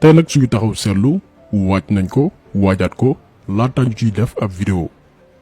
tey nag suñu taxaw seetlu waaj nañ ko waajaat ko laata ñu ciy def ab vidéo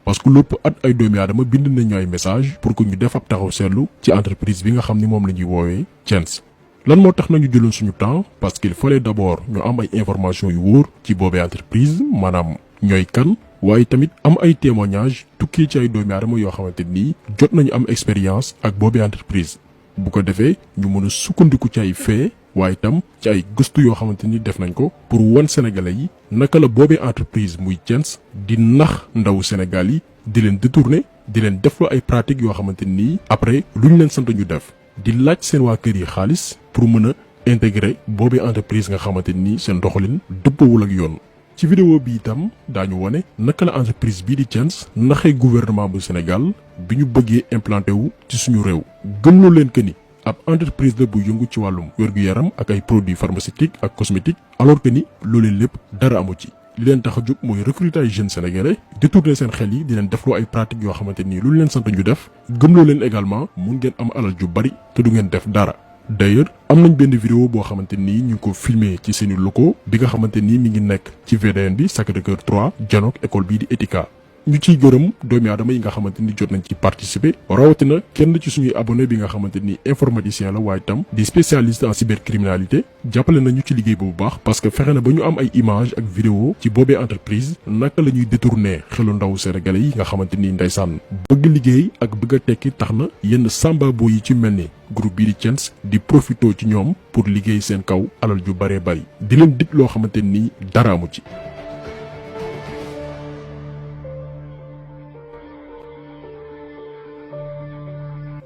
parce que lépp at ay doomi aadama bind nañ ñu ay message pour que ñu def ab taxaw seetlu ci entreprise bi nga xam ni moom la ñuy woowee Thiens. lan moo tax nañu jëloon suñu temps parce qu'il fallait d'abord ñu am ay information yu wóor ci boobee entreprise maanaam ñooy kan waaye tamit am ay témoignage tukkee ci ay doomi aadama yoo xamante nii jot nañu am expérience ak boobee entreprise bu ko defee ñu mën a sukkandiku ci ay fait waaye itam ci ay gëstu yoo xamante ni def nañ ko pour wan sénégalais yi naka la boobee entreprise muy Thiens di nax ndawu Sénégal yi di leen détourner di leen defloo ay pratiques yoo xamante nii après lu ñu leen sant ñu def di laaj seen waa kër yi xaalis pour mën a intégrer boobee entreprise nga xamante ni seen doxalin dëppawul ak yoon. ci vidéo bi itam daañu wane naka la entreprise bii di Thiens naxee gouvernement bu Sénégal bi ñu bëggee implanté wu ci suñu réew gëmloo leen que ni ab entreprise la bu yëngu ci wàllum wér-gu-yaram ak ay produits pharmaceutiques ak cosmétiques alors que ni loolee lépp dara amu ci. li leen tax a jóg mooy recruter ay jeunes sénégalais détourner seen xel yi di leen defloo ay pratiques yoo xamante ni lu leen sant ñu def gëmloo leen également mun ngeen am alal ju bari te du ngeen def dara. d'ailleurs am nañ benn vidéo boo xamante nii ñu ngi ko filmé ci seeni locaux bi nga xamante nii mi ngi nekk ci VDN bi Sacré-Cœur 3 janook école bii di Etika. ñu ciy gërëm doomi aadama yi nga xamante ni jot nañ ci participer rawatina kenn ci suñuy abonné bi nga xamante ni informaticien la waaye tam di spécialiste en cybercriminalité jàppale nañu ci liggéey bu baax parce que fexe na ba ñu am ay image ak vidéo ci boobee entreprise naka la ñuy détourner xelu ndaw sénégalais yi nga xamante ni ndeysaan bëgg liggéey ak bëgg a tekki tax na yenn sambabo yi ci mel ni groupe bii di Thiens di profito ci ñoom pour liggéey seen kaw alal ju bëree bëri di leen dig loo xamante ni dara amu ci.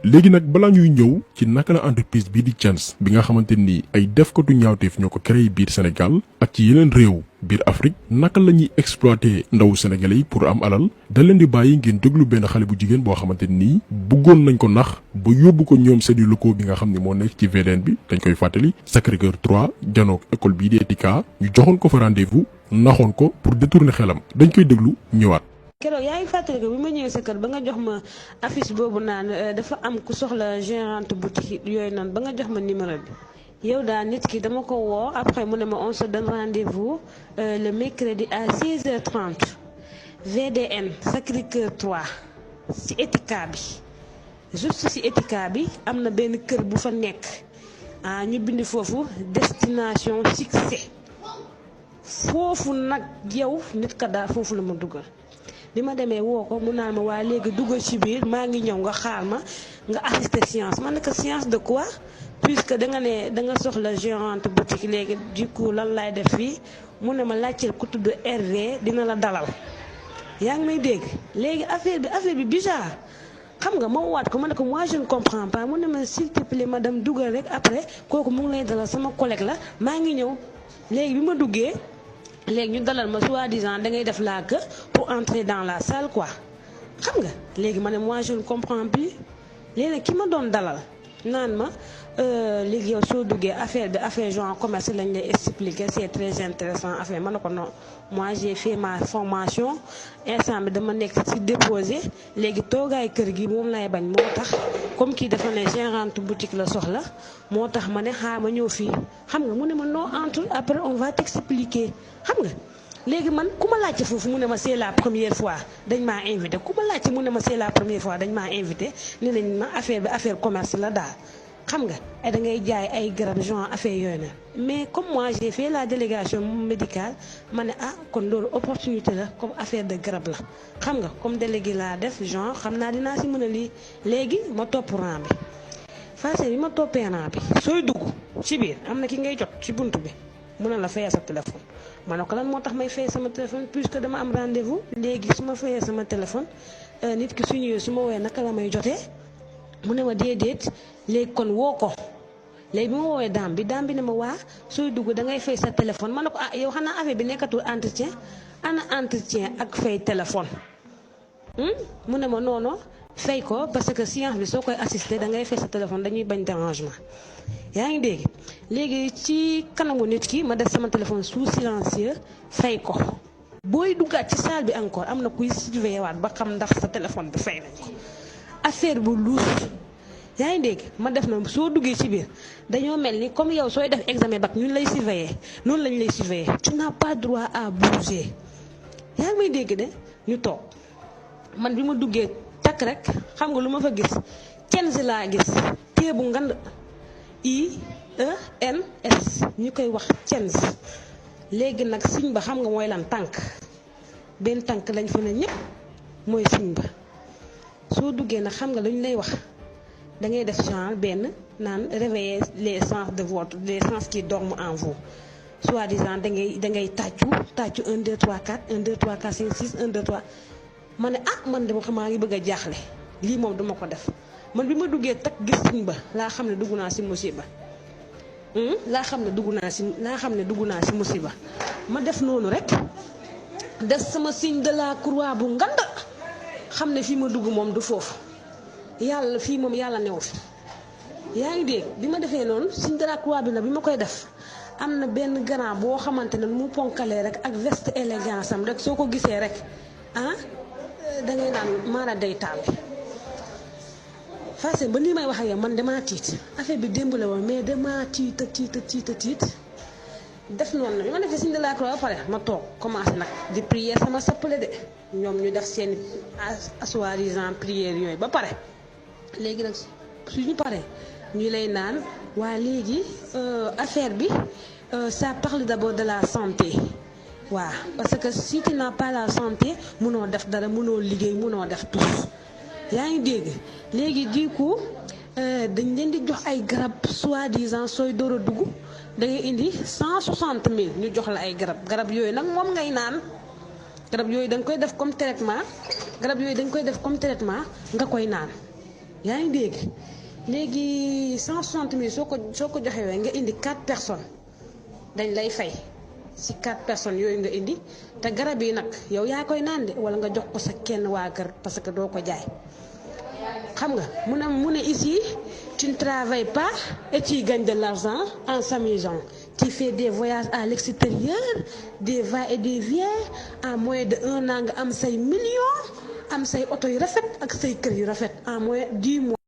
léegi nag balaa ñuy ñëw ci naka la entreprise bii di Thiens bi nga xamante ni ay defkatu ñaawteef ñoo ko créé biir Sénégal ak ci yeneen réew biir Afrique naka la ñuy exploiter ndawu sénégalais yi pour am alal da leen di bàyyi ngeen déglu benn xale bu jigéen boo xamante nii bëggoon nañ ko nax ba yóbbu ko ñoom seeni locaux bi nga xam ne moo nekk ci VDN bi dañ koy fàttali Sacré-Cœur 3 janook école bii di Etika ñu joxoon ko fa rendez-vous naxoon ko pour détourner xelam dañ koy déglu ñëwaat. keroog yaa ngi fàttali ko bi ma ñëwee sa kër ba nga jox ma affiche boobu naan dafa am ku soxla gérante boutique yooyu noonu ba nga jox ma numéro bi yow daal nit ki dama ko woo après mu ne ma on se donne rendez-vous le mercredi à 6h30 VDN Sacré-Cœur 3 ci Etika bi juste ci Etika bi am na benn kër bu fa nekk ñu bind foofu destination succès foofu nag yow nit ka daal foofu la ma dugal. bi ma demee woo ko mu naan ma waa léegi duggal ci biir maa ngi ñëw nga xaar ma nga assister séance man ne ko séance de quoi puisque da nga ne da nga soxla gérante boutique léegi du coup lan laay def fii mu ne ma laajteel ku tudd Hervé dina la dalal yaa ngi may dégg léegi affaire bi bizarre xam nga ma waat ko ma ne ko moi je ne comprends pas mu ne ma s'il te plaît madame duggal rek après kooku mu ngi lay dalal sama collègue la maa ngi ñëw léegi bi ma duggee. léegi ñu dalal ma soi-disant da ngay def la queue pour entrer dans la salle quoi xam nga léegi ma ne moi je ne comprends plus léegi nag ki ma doon dalal naan ma léegi yow soo duggee affaire genre commerce lañ lay expliquer c'est très intéressant affaire ma ne ko non moi j'ai fait ma formation instant bi dama nekk ci déposé léegi toogaay kër gi moom lay bañ moo tax comme kii dafa ne gérante boutique la soxla moo tax ma ne xaar ma ñëw fii xam nga mu ne ma non entre après on va t'expliquer xam nga léegi man ku ma laajte foofu mu ne ma c'est la première fois dañ maa invité ku ma laajte mu ne ma c'est la première fois dañ maa invité ne nañ ma affaire bi affaire commerce la daal xam nga ay da ngay jaay ay garab genre affaire yooyu na mais comme moi j'ai fait la délégation médicale ma ne kon loolu opportunité la comme affaire de garab la xam nga comme délégué laa def genre xam naa dinaa si mën a lii léegi ma topp rang bi face bi ma toppee rang bi sooy dugg ci biir am na ki ngay jot ci buntu bi mun na la fayal sa téléphone ma ne ko lan moo tax may fay sama téléphone puisque dama am rendez-vous léegi su ma fayee sama téléphone nit ki su ñëwee su ma woowee naka la may jotee mu ne ma déedéet léegi kon woo ko léegi bi ma woowee daam bi ne ma waa sooy dugg da ngay fay sa téléphone ma ne ko yow xanaa affaire bi nekkatul entretien ana entretien ak fay téléphone mu ne ma non fay ko parce que séance bi soo koy assister da ngay fay sa téléphone dañuy bañ dérangement yaa ngi dégg léegi ci kanamu nit ki ma def sama téléphone sous silencieux fay ko booy duggaat ci salle bi encore am na kuy surveiller waat ba xam ndax sa téléphone bi fay nañ ko affaire bu luus yaa ngi dégg ma def na soo duggee ci biir dañoo mel ni comme yow sooy def examen bac ñun lay surveiller noonu lañ lay surveiller tu n'as pas droit à bouger yaa ngi may dégg de ñu toog man bi ma duggee takk rek xam nga lu ma fa gis cenn si laa gis téye bu ngand IENS ñu koy wax cenn léegi nag signe ba xam nga mooy lan tànk benn tànk lañ fa ne ñëpp mooy signe ba soo duggee nag xam nga lañu lay wax da ngay def genre benn naan réveiller les sens de votre les sens qui dorment en vous soi-disant da ngay tàccu 1 2 3 4 1 2 3 4 5 6 1 2 3 ma ne man de maa ngi bëgg a jaaxle lii moom duma ko def man bi ma duggee tak gis signe ba laa xam ne dugg naa si musiba laa xam ne dugg naa si musiba ma def noonu rek des sama signe de la croix bu ngand xam ne fii ma dugg moom du foofu yàlla fii moom yàlla newu fi yaa ngi dégg bi ma defee noonu signe de la croix bi nag bi ma koy def am na benn grand boo xamante ne mu ponkalee rek ak veste élégance am rek soo ko gisee rek da ngay naan maana day taal Fassé ba nii may wax ak yow man damaa tiit affaire bi démb la woon mais damaa tiit def noonu na bi ma defee signe de la croix ba pare ma toog commencé nag di prier sama sappale de ñoom ñu def seen soi-disant prière yooyu ba pare léegi nag suñu paree ñu lay naan waa léegi affaire bi ça parle d'abord de la santé waaw parce que si tu n'as pas la santé mënoo def dara mënoo liggéey mënoo def tous yaa ngi dégg léegi du coup dañ leen di jox ay garab soi-disant sooy door a dugg da ngay indi 160 000 ñu jox la ay garab yooyu nag moom ngay naan garab yooyu da nga koy def comme traitement nga koy naan yaa ngi dégg léegi 160 000 soo ko joxewee nga indi 4 personnes dañ lay fay si 4 personnes yooyu nga indi te garab yi nag yow yaa koy naan de wala nga jox ko sa kenn waa kër parce que doo ko jaay xam nga mu ne ici tu ne travailles pas et tu gagnes de l'argent en s'amusant tu fais des voyages à l'extérieur des va-et-vient en moins de 1 an nga am say millions am say oto yu rafet ak say kër yu rafet en moins 10 mois